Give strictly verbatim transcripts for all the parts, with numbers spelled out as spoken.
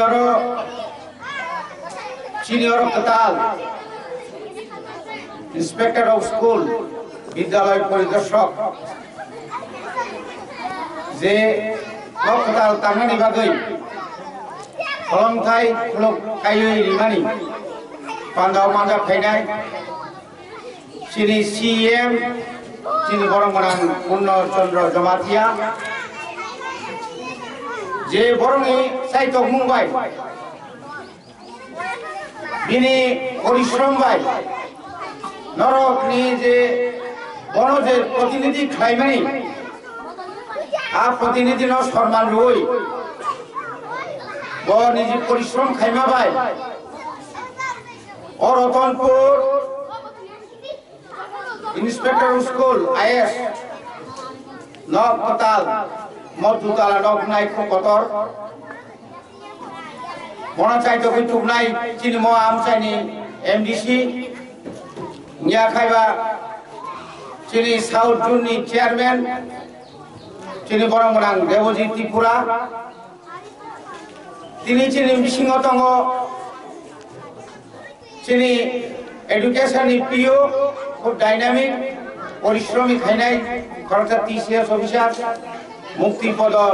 Oro chini oro kwtal Inspector of School, Bidyalay Poridarshok, je o kwtal tangnani bagwi khulumthai khuluk kaiwi rimani pandao manjak phainai. Chini C E M, chini borok gwnang Purno Chandra Jamatia, je borokni chaitokmung bai, bini porishrom bai, norokni je bono je protinidhi khlaimani, a protinidhi no sorman rwi, bo niji porishrom khaima bai, o Ratanpur Inspector School I S, nok kwtal, mo dutala nok nai kho kotor. Bono chaitokwi tuknai chini mo amchaini M D C, wngya khaiba chini South Zone ni Chairman, chini borok gwnang Debojit Tripura. Tini chini bisingo tongo chini education ni P O, khub dynamic, porishromi khainai, khoroksa T C S officer, Mukti Podo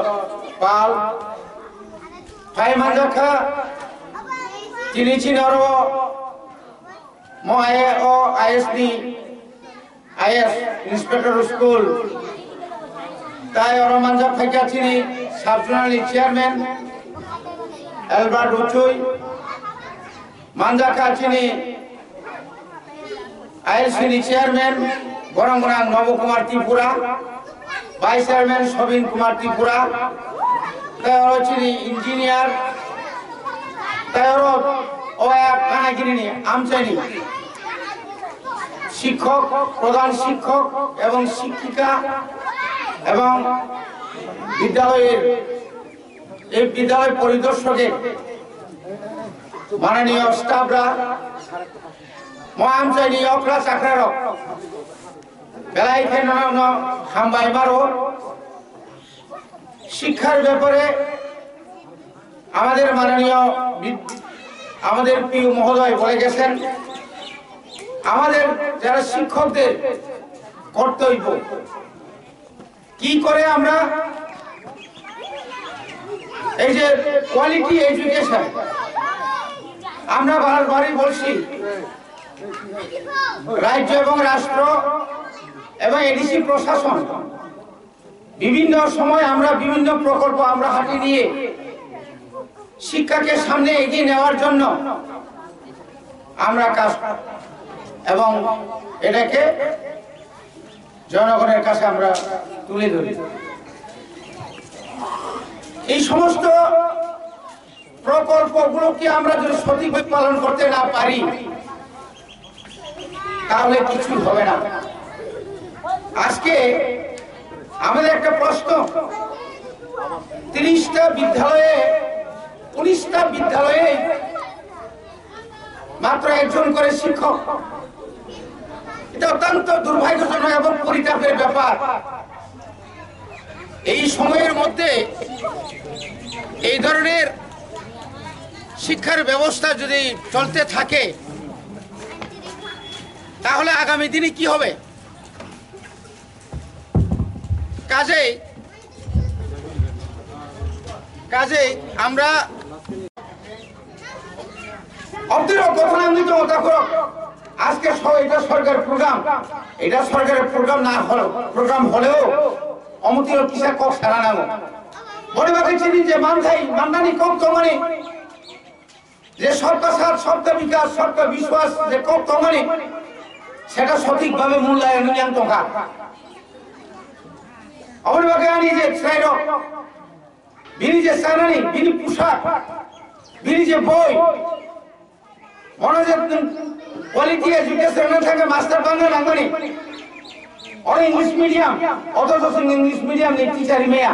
Pal. Phai manjakha, tini chini oro mo I S ni I S, Inspector School. Tai oro manjak phaikha chini Sub-Zonal ni Chairman Albert Uchui, manjakha chini I L C ni Chairman borok gwnang Nobo Kumar Tripura, Vice Chairman Sobin Kumar Tripura, tai oro chini Engineer, tai oro o Kanagiri ni amchaini শিক্ষক, প্রধান শিক্ষক এবং শিক্ষিকা এবং বিদ্যালয়ের, এই বিদ্যালয় পরিদর্শকের মাননীয় স্টাফরা, মহামঞ্চের নিয়োগরা চাকরারক, বেলায় কেন হামবাই মারো। শিক্ষার ব্যাপারে আমাদের মাননীয় বি-, আমাদের প্রিয় মহোদয় বলে গেছেন, আমাদের যারা শিক্ষকদের কর্তব্য, কি করে আমরা এই যে কোয়ালিটি এডুকেশন, আমরা বারবারই বলছি, রাজ্য এবং রাষ্ট্র এবং এডিসি প্রশাসন বিভিন্ন সময় আমরা বিভিন্ন প্রকল্প আমরা হাতে নিয়ে শিক্ষাকে সামনে এগিয়ে নেওয়ার জন্য আমরা কাজ এবং এটাকে জনগণের কাছে আমরা তুলে ধরি। এই সমস্ত প্রকল্পগুলোকে আমরা যদি সঠিকভাবে পালন করতে না পারি, তাহলে কিছুই হবে না। আজকে আমাদের একটা প্রশ্ন, তিরিশটা বিদ্যালয়ে, উনিশটা বিদ্যালয়ে মাত্র একজন করে শিক্ষক, এটা অত্যন্ত দুর্ভাগ্যজনক এবং পরিতাপের ব্যাপার। এই সময়ের মধ্যে এই ধরনের শিক্ষার ব্যবস্থা যদি চলতে থাকে, তাহলে আগামী দিনে কি হবে? কাজেই, কাজেই আমরা অবধিরও কথা আমি তো কথা করো। আজকে স-, এটা সরকারের প্রোগ্রাম, এটা সরকারের প্রোগ্রাম না হলেও, প্রোগ্রাম হলেও অমতির কিসা কক সারা নাঙো। বড় বাকি চিনি যে মানথাই, মান্নানি কক তো মানে যে সবকা সাথ, সবকা বিকাশ, সবকা বিশ্বাস যে কক তো মানে সেটা সঠিকভাবে মূল্যায়ন নিয়ম টোকা। অমর বাকি আনি যে শ্রেয় বিনি যে সানানি, বিনি পোশাক, বিনি যে বই, মনে যে কোয়ালিটি এডুকেশন না থাকে মাস্টার বাংলা নাঙ্গনি। অনেক ইংলিশ মিডিয়াম, অথচ ইংলিশ মিডিয়াম নেই টিচার মেয়া।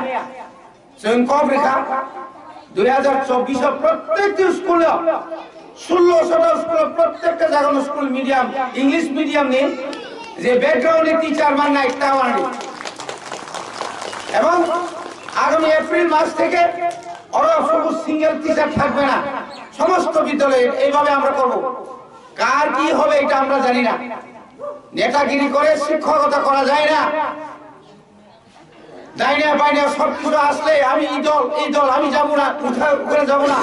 চয়ন কম রেখা, দুই হাজার চব্বিশ প্রত্যেকটি স্কুলে, ষোলোশোটা স্কুলে প্রত্যেকটা জায়গার স্কুল মিডিয়াম, ইংলিশ মিডিয়াম নেই, যে ব্যাকগ্রাউন্ডে টিচার মান নাই, তাও আনি। এবং আগামী এপ্রিল মাস থেকে ওরা শুধু সিঙ্গেল টিচার থাকবে না, সমস্ত বিদ্যালয়ে এইভাবে আমরা করব। কার কি হবে এটা আমরা জানি না। নেতাগিরি করে শিক্ষকতা করা যায় না। ডাইনে বাইনে সব কিছু আসলে আমি এই দল, এই দল, আমি যাবো না, উঠা, ওখানে যাবো না।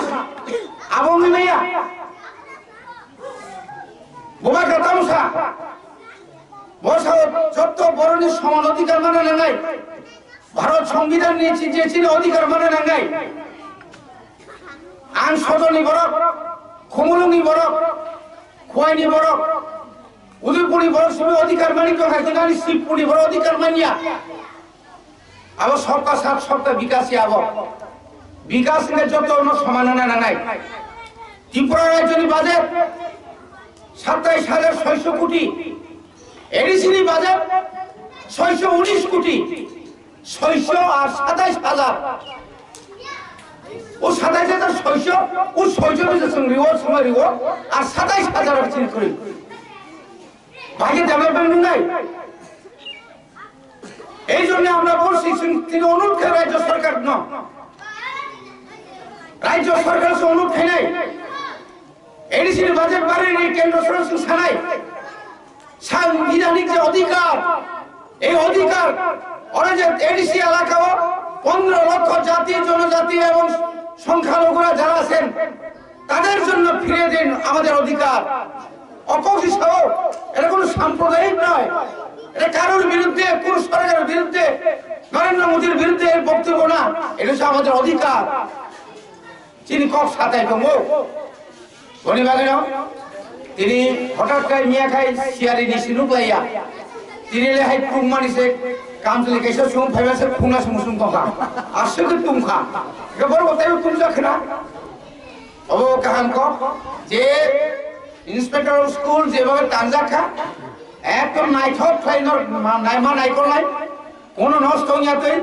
আবং মিয়া, বোবা কাতামসা, বসাও যত বরণের সমান অধিকার মানে না নাই। ভারত সংবিধান নিয়ে চিনছে, চিনে অধিকার মানে না নাই। Ang sodoni borok, Khumulungni borok, Khwaini borok, Udaipurni borok simi odhikar mani tongkha, kinani Sibpurni borok odhikar manya. Abo sabka saath sabka bikas ya abo. Bikas hingke joto no soman hwnna nangnai. Tripura rajyoni budget satais hajar soiso koti, A D C ni budget soiso unis koti. Soiso ar satais hajar. O satais hajar soiso, o soiso ni jeswng riwo, suma riwo, ar satais hajar ar chini kuri. Bagi development nungnai. এই জন্য আমরা বলছি, সিং-, তিনি অনুরোধ করে রাজ্য সরকার ন-, রাজ্য সরকার সে অনুরোধ খাই নাই। A D C ni budget বাড়ানি কেন্দ্র সরকার sanai, সাংবিধানিক যে অধিকার, এই অধিকার, ওরা যে A D C এলাকাও পনেরো লক্ষ জাতি, জনজাতি এবং সংখ্যালঘুরা যারা আছেন, তাদের জন্য ফিরিয়ে দিন আমাদের অধিকার। অপকৃষ্ণ, এটা কোনো সাম্প্রদায়িক নয়, এটা কারোর বিরুদ্ধে, কোন সরকারের বিরুদ্ধে, নরেন্দ্র মোদীর বিরুদ্ধে এর বক্তব্য না, এটা হচ্ছে আমাদের অধিকার। Chini kok satai tongo. Boni bagwi no tini hothat kai miya khai siyari ni sinuk laiya. Tini le hai pung mani se kam tuli kaisa sung phaiba se phungna sung sung tongkha. Aswk tungkha. Ga bor botai tungja khna. Obo kaham kok je inspector of school je bhabe tanjak kha. Ekdom naithok khlai no naima naikolnai. Kono nosto wngya twi,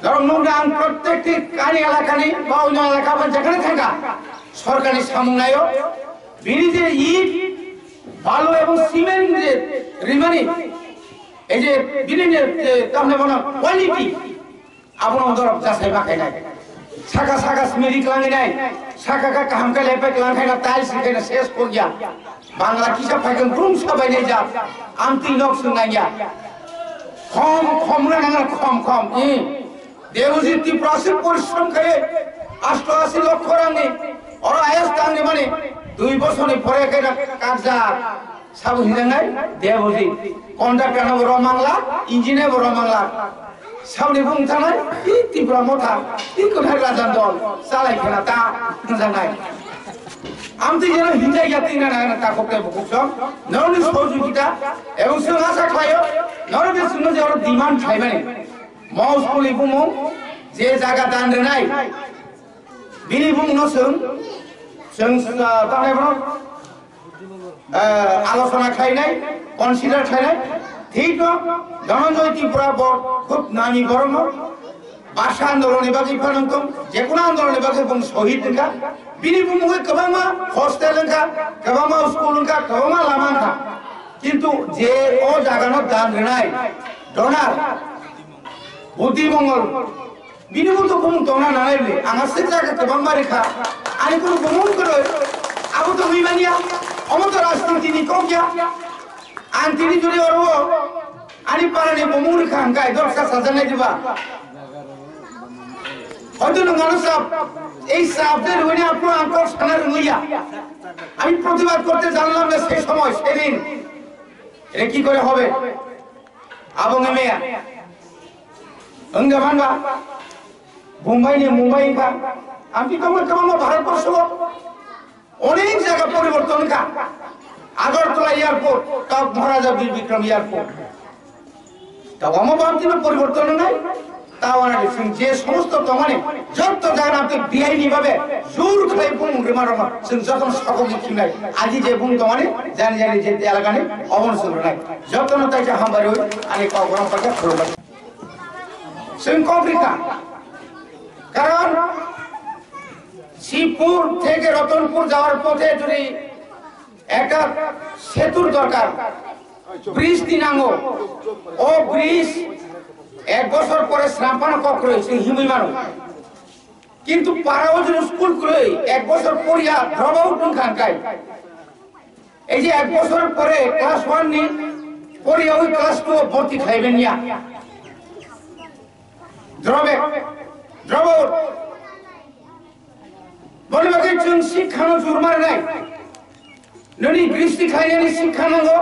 norok nukna ang prottekti ani elakani ba onyo elaka ba jekhane thangkha, sorkarni samung naio, bini je it, balu ebong cement je rimani, ei je bini je, je tamni bono quality, abono norok jasai ma khainai. Saka saka smiri klanginai, saka ka kaham khe lepe klang khaina tiles khaina ses kokya. Bangla kisa phaikhe brum sabainai jat. Amtwi nok swngnaiya. Khom khom na nang khom khom. I. Debojit Tripura se porishrom khe asto asi lokho rangni. Oro ayas tangni mani dui bosorni pore khe na kakjak. Sabo hinjangnai Debojit. Contractor no bo romangla, engineer bo romangla. Saboni bung thanai, i Tipra Motha, i kwthai Rajan dol, chalai khena ta, hinjangnai. Amtwi jeno hinjai ya twi na na ta khok tei bukhuk song, norokni sohojogita, ebong chwng asa khlaio, norokni chwngno je oro demand khlaimani. Mo school ni bumung, je jaga dan rwnai, bini bumungno chwng, chwng, ah, tamo bono, ah, alochona khlainai, consider khlainai, thik no, Dhananjay Tripura bo khub nami borokno, bhasha andolonni bagwi phanangtong, jekunu andolonni bagwi bung sohid wngkha, bini bumungwi kwbangma hostel wngkha, kwbangma school wngkha, kwbangma lama wngkha, kintu je o jagano dan rwnai, donor, Buddhi Mongol, bini bo to bumung tongna nanai le, ang aswk jaga kwbangma rikha, ani kunu bumung kwrwi, abo to wngwi manya, omo to rajniti ni kok ya, ang tini juri oro, ani para ni bumung rikha ang kai, dor sa sajanai diba. Hoyto nwng ano sab, ei sab de rwini apno ang kok sana rwngya. আমি প্রতিবাদ করতে জানলাম না সেই সময়, সেদিন। এটা কি করে হবে? Abong meya. Wngya manba, Bombay ni Mumbai wngkha, amtwi tongma kwbangma Bharatborsho o onek jaga poriborton wngkha. Agartala airport, tok Maharaja Bir Bikram airport. Ta omo bo amtwi no poriborton wngnai. Ta wana de chwng je somosto tongmani jotto jaga amtwi biyai ni babe jur khlai bung rwma rwma chwng jotono sokok ni khinai. Aji je bung tongmani jani jani je elaka ni obono chwng rwnai. Jotono taisa hambai rwi ani kok borom paikha khulumbai. Chwng kok rikha. কারণ শিবপুর থেকে রতনপুর যাওয়ার পথে যদি একটা সেতুর দরকার, ব্রিজ দিনাঙ্গো, ও ব্রিজ এক বছর পরে শ্রামপান কক্রয় হয়েছে হিমুই মানুষ। Kintu para o jodi school kwrwi ek bochor poriya drop out wngkha hwnkhe, ei je ek bochor pore class one ni poriya oi class two o bhorti khlaiben ya. Drop out, drop out. Boni bagwi chwng sikha no jurma rwnai. Nini gristi khlainani sikha nango.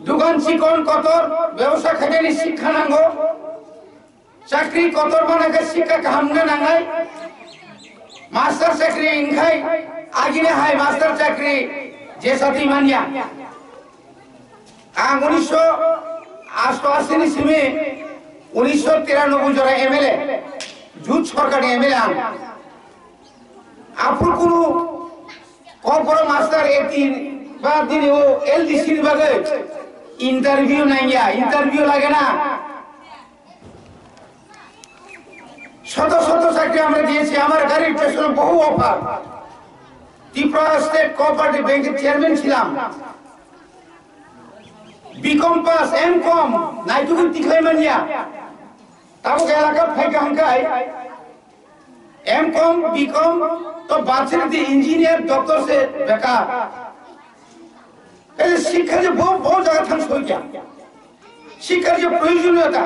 Dukan chikon kotor bebosa khainani sikha nango. Chakri kotor mana khe sikha kaham wngna nangnai. Master chakri wngkhai agini hai master chakri jesati manya. Ang unisho asto asi ni simi unisho tiranoboi jora M L A, jut sorkar ni M L A ang. Aphuru kunu kokborok master eighty ba dini o L D C ni bagwi interview nangya, interview lage na. শত শত চাকরি আমরা দিয়েছি, আমার গাড়ির পেছনে বহু অফার। Tripura state cooperative ব্যাংকের চেয়ারম্যান ছিলাম, বিকম পাস, এম কম, নাইটুকুন তিখাই মানিয়া। তাবুক এলাকা ফাইকা হাঙ্কাই, এম কম, বিকম, তো বাচ্চার দি ইঞ্জিনিয়ার, ডক্টর সে বেকার। এই যে শিক্ষা যে বহু বহু জায়গা থাকছে হইতা, শিক্ষার যে প্রয়োজনীয়তা,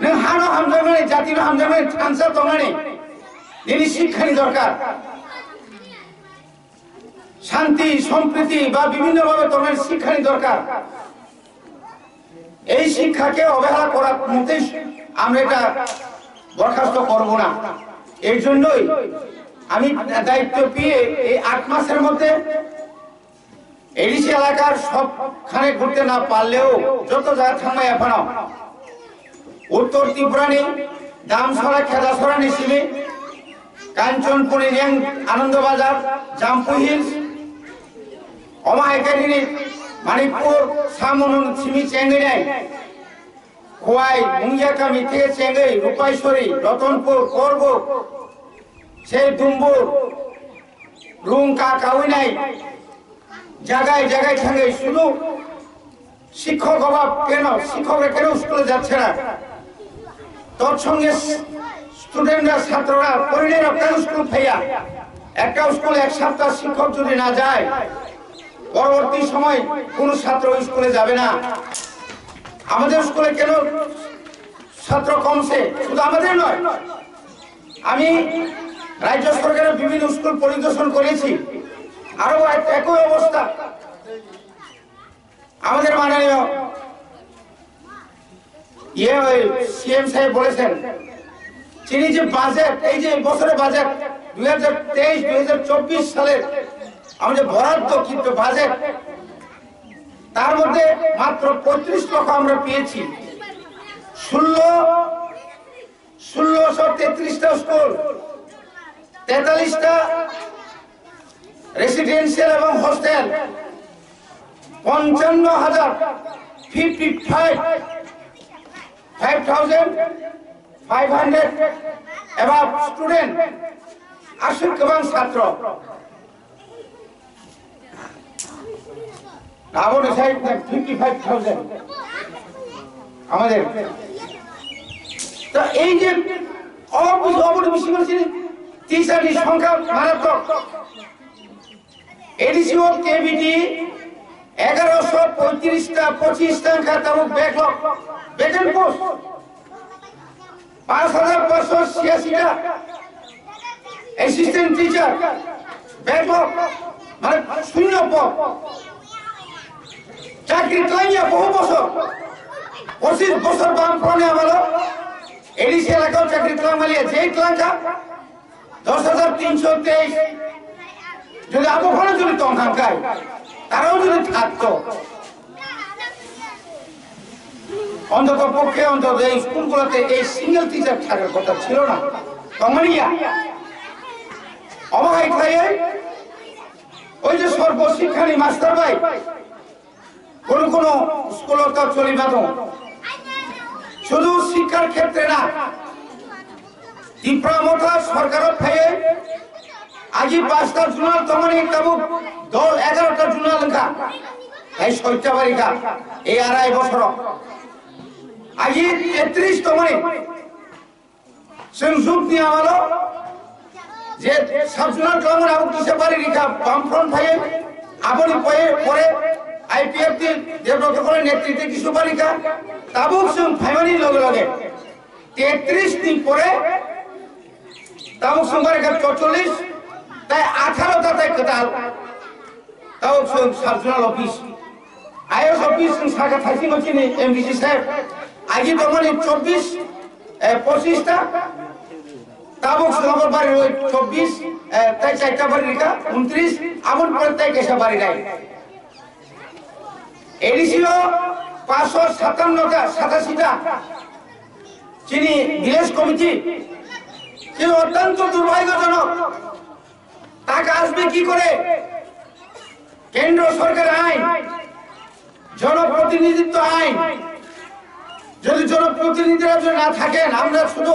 nwng hano hamjaknani, jatino hamjaknani thansa tongnani, nini sikhani dorkar. Shanti, sompriti ba bibhinno bhabe tongnani sikhani dorkar. এই শিক্ষাকে অবহেলা করার মতেই আমরা এটা বরখাস্ত করব না। এই জন্যই আমি দায়িত্ব পেয়ে এই আট মাসের মধ্যে এডিসি এলাকার সবখানে ঘুরতে না পারলেও যত জায়গা থাকবে এখনো উত্তর ত্রিপুরানি দামছড়া, খেদাছড়া নিসিমি, কাঞ্চনপুরি রিয়াং, আনন্দবাজার, জাম্পু হিলস, অমা একাডেমি, মানিকপুর, সামন সিমি চেঙ্গিনাই, খোয়াই, মুঙ্গিয়া কামি থেকে চেঙ্গি, রূপাইশ্বরী, রতনপুর, করবুক, সেই ডুম্বুর, রুংকা কাউইনাই, জায়গায় জায়গায় থাঙ্গে শুধু শিক্ষক অভাব কেন, শিক্ষকরা কেন স্কুলে যাচ্ছে না? তৎসঙ্গে স্টুডেন্টরা, ছাত্ররা, পরিণয়রা কেন স্কুল ফাইয়া? একটা স্কুল এক সপ্তাহ শিক্ষক যদি না যায়, পরবর্তী সময় কোনো ছাত্র স্কুলে যাবে না। আমাদের স্কুলে কেন ছাত্র কমছে? শুধু আমাদের নয়, আমি রাজ্য সরকারের বিভিন্ন স্কুল পরিদর্শন করেছি, আরো এক-, একই অবস্থা। আমাদের মাননীয় ইয়ে ওই সিএম সাহেব বলেছেন, তিনি যে বাজেট, এই যে বছরের বাজেট দুই হাজার তেইশ দুই হাজার চব্বিশ সালের আমাদের বরাদ্দ কিন্তু বাজেট, তার মধ্যে মাত্র পঁয়ত্রিশ লক্ষ আমরা পেয়েছি। ষোলো ষোলোশো তেত্রিশটা স্কুল, তেতাল্লিশটা রেসিডেন্সিয়াল এবং হোস্টেল, পঞ্চান্ন হাজার, fifty five, five thousand five hundred above student, আসুক এবং ছাত্র। Abo ni side na fifty five thousand. আমাদের তো এই যে অবশ্যই অবশ্যই বেশি করেছি, টিচার নি সংখ্যা মারাত্মক। এডিসি ও কেবিটি এগারোশো পঁয়ত্রিশটা, পঁচিশটা খাতামুখ ব্যাকলগ, ভ্যাকেন্ট পোস্ট। পাঁচ হাজার পাঁচশো ছিয়াশিটা অ্যাসিস্ট্যান্ট টিচার, ব্যাপক, মানে শূন্য পদ। চাকরি ট্লাইয়া বহু বছর, পঁচিশ বছর বাম ফ্রন্টে আমার এডিসি এলাকাও চাকরি ট্লাং মালিয়া যেই ট্লাংকা দশ হাজার তিনশো তেইশ যদি আবহাওয়া যদি তখন খায়, তারাও যদি থাকতো, অন্তত পক্ষে অন্তত এই স্কুলগুলোতে এই সিঙ্গেল টিচার থাকার কথা ছিল না। তমানিয়া অবহাই খাইয়ে ওই যে সর্বশিক্ষানি মাস্টার ভাই কোনো কোনো স্কুলতা চলিবাদো শুধু শিক্ষার ক্ষেত্রে না, ত্রিপুরা মথা সরকারও ফেয়ে আজি পাঁচটা জোনাল তমানি তাবু দশ এগারোটা জোনাল লেখা তাই সৈত্যাবাড়িকা এই আড়াই বছর আজি তেত্রিশ তমানি Chwng jukni amalo je sub-zonal klamani abo kisa bari rikha Bamfront phaiwi, aboni pore, pore I P F T Debroto Kolani netrite kisa bari rikha. Tabuk chwng phaimani loge loge tetris ni pore tabuk chwng bari rikha chorchollis, tai atharo ta tai kwtal. Tabuk chwng sub-zonal office, I S office chwng sakha thaisingo chini M D C sir. Agi tongmani chobbish, eh, pochish ta. Tabuk chwng abo bari rwi chobbish, eh, tai chaita bari rikha, untrish, aboni pore tai kaisa bari nai. A D C o পাঁচশো সাতান্ন টা, সাতাশি টা. Chini village committee, chini অত্যন্ত দুর্ভাগ্যজনক. টাকা আসবে কি করে? কেন্দ্র সরকার আইন, জনপ্রতিনিধিত্ব আইন, যদি জনপ্রতিনিধিরা যদি না থাকেন, আমরা শুধু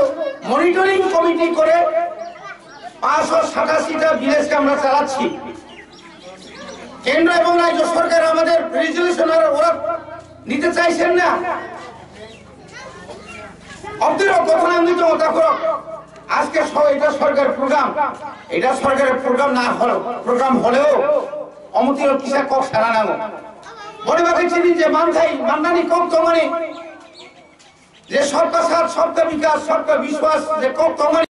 মনিটরিং কমিটি করে পাঁচশো সাতাশি টা ভিলেজকে আমরা চালাচ্ছি। কেন্দ্র এবং রাজ্য সরকার আমাদের রেজুলিউশন আর ওরা নিতে চাইছেন না। Obdiro kothona wngwi tongo takhorok. Aske so eta sorkar program. Eta sorkar program na holo, program holeo omotiro kisa kok sana nango. Boni bagwi chini je manthai, mannani kok tongmani, je sabka saath, sabka vikas, sabka vishwas je kok tongmani.